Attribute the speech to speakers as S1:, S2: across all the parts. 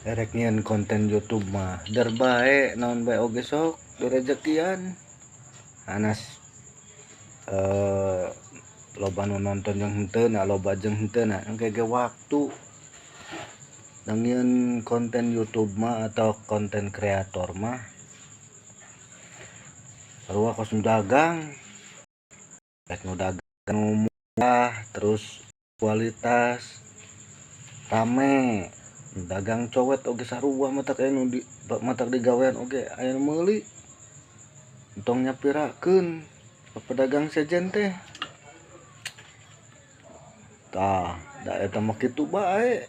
S1: Erek nyieun konten YouTube mah der bae naon bae oge sok direjekian. Anas loba nu nonton jeung henteu na loba jeung henteu na engke ge waktu. Da nyieun konten YouTube mah atau konten kreator mah sarua kos nu dagang. Rek nu dagang nu murah terus kualitas rame. Dagang cowet oge sarua matak aya nu di matak digawean oge aya nu meuli. Entong nyapirakeun ka pedagang sejen teh. Tah, da eta mah kitu bae.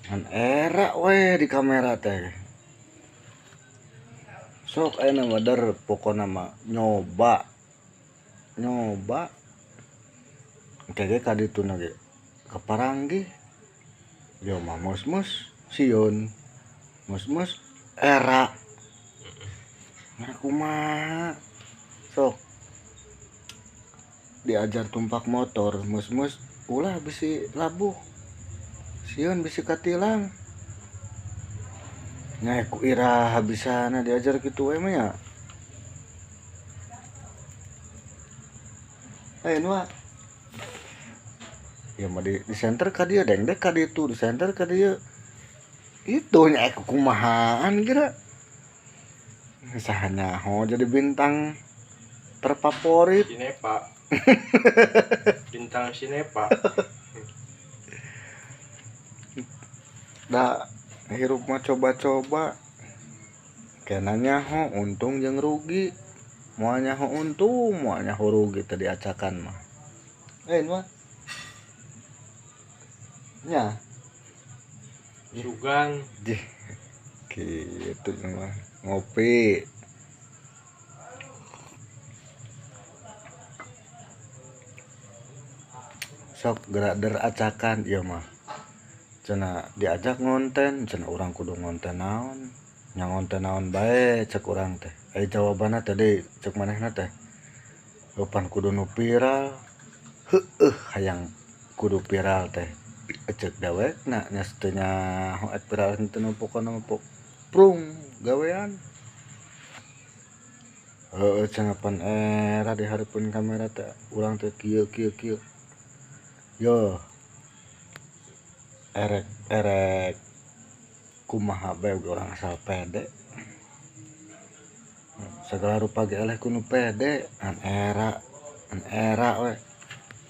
S1: Ngan era we di kamera teh. Sok aya mah der pokona mah nyoba. Nyoba. Engke ge ka dituna ge kaparanggih. Yo mah mus-mus sieun. Mus-mus era. Nah kumaha? Sok diajar tumpak motor, mus-mus ulah bisi labuh. Sieun bisi katilang. Nya ku iraha bisana diajar kitu we mah nya. Lain wa. Ya mah di center ka dieu dengdek ka ditu, di center ka dieu. Itu nya ku kumahaan geura. Saha nyaho jadi bintang terfavorit.
S2: Sinepa. Bintang sinepa.
S1: Da hirup mah coba-coba. Kena nyaho untung jeung rugi. Moal nyaho untung, moal nyaho rugi teh diacakan mah. Lain mah. Nya.
S2: Sugan.
S1: Jih. Gitu mah. Ngopi. Sok gerak der acakan ieu mah. Cenah diajak ngonten, cenah urang kudu ngonten naon? Nya ngonten naon bae cek urang teh. Aya jawabanna teh cek manehna teh. Eupan kudu nu viral. Heueuh hayang kudu viral teh. Cek dewekna nya teu nyaho ek viral henteu nu pokona mah prung gawean. Heueuh cenah pan era di hareupeun kamera teh urang teh kieu kieu kieu. Yo erek erek kumaha bae urang asal pede. Segala rupa ge eleh ku nu pede, an era we.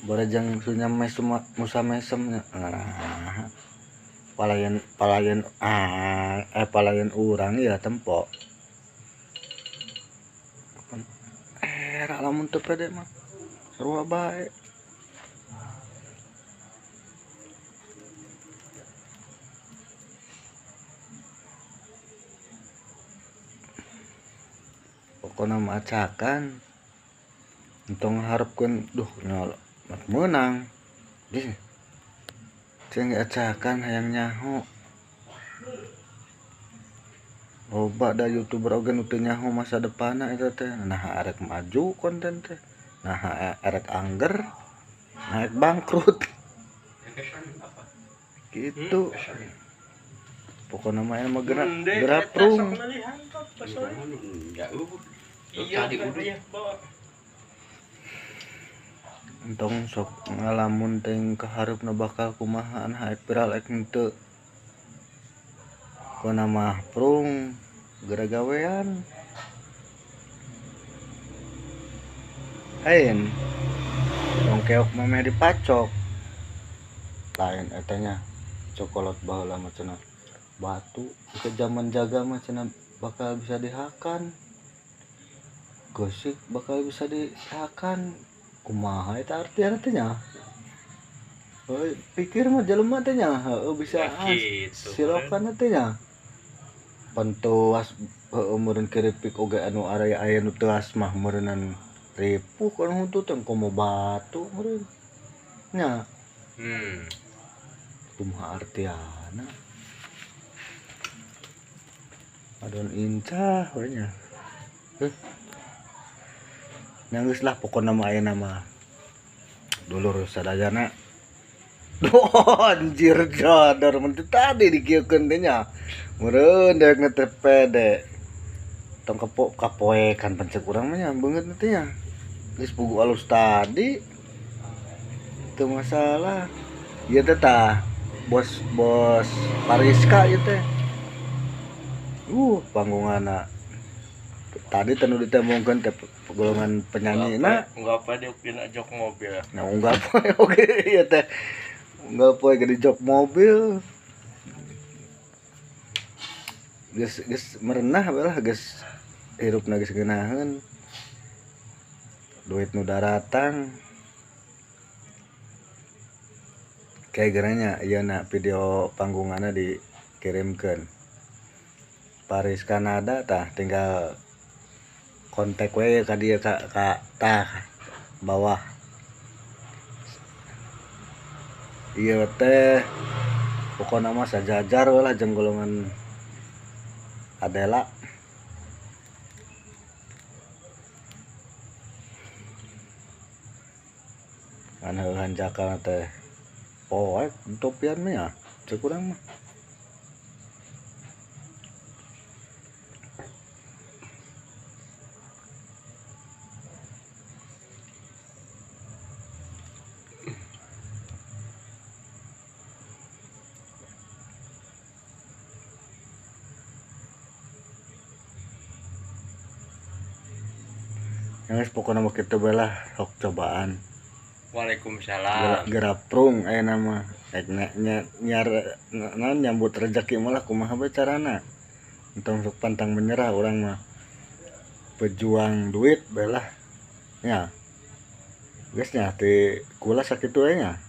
S1: Barejang sunya mesem musa mesem nya. Nah, palayan palayan palayan urang ya tempo. Era lamun teu pede mah sarua bae. Pokona mah acakan. Entong harapkeun duh nyol meunang. Dih. Cing acakan hayang nyaho. Loba da YouTuber oge nu teu nyaho masa depanna eta teh. Nah arek maju konten teh. Nah arek angger, nah arek bangkrut. Gitu. Pokona mah emang gerak gerak prung. Entong sok ngalamun teh kahareupna bakal kumaha nah ek viral ek henteu. Pokona mah prung geura gawean. Lain tong keok mah meh dipacok. Lain eta nya cokolot baheula mah cenah batu ke zaman jaga mah cenah bakal bisa dihakan. Gosip bakal bisa dihakan. Kumaha eta artiana teh nya? Heuh, pikir mah jelema teh nya heueuh bisa
S2: gitu,
S1: silokan teh nya. Pentuas heueuh meureun keripik oge anu area aya nu teuas mah meureunnan ripuh kan huntu teh komo batu meureun. Nya. Kumaha artiana? Adon incah we nya. Heuh. Nya geus lah pokona mah aya nama dulur sadayana. Oh, anjir jadar mun tadi dikieukeun teh nya. Meureun dewekna teh pede. Tong kepok kapoekan pancek urang mah nya beungeut teh nya. Geus pugu alus tadi. Teu masalah. Ieu teh tah bos bos Pariska ieu teh. Panggunganna tadi teh nu ditembongkeun teh golongan penyanyi na.
S2: Unggal poe dina jok mobil.
S1: Nah, unggal poe oge ieu teh. Unggal poe ge di jok mobil. Geus geus merenah we lah geus hirupna geus ngeunaheun. Duit nu daratang. Kayak geranya ieu na video panggunganna dikirimkeun. Paris Kanada tah tinggal kontak we ka dieu ka tah bawah. Ieu teh pokona mah sajajar we lah jeung golongan Adela. Ngan heuh hanjakal teh poek topian mah ya cek urang mah. Yang pokoknya mah kitu bae lah sok cobaan.
S2: Waalaikumsalam.
S1: Geraprung aya nama rek nyar naon nyambut rezeki malah kumaha bae carana. Entong sok pantang menyerah urang mah. Pejuang duit bae lah. Nya. Geus nya ti kula sakitu we nya.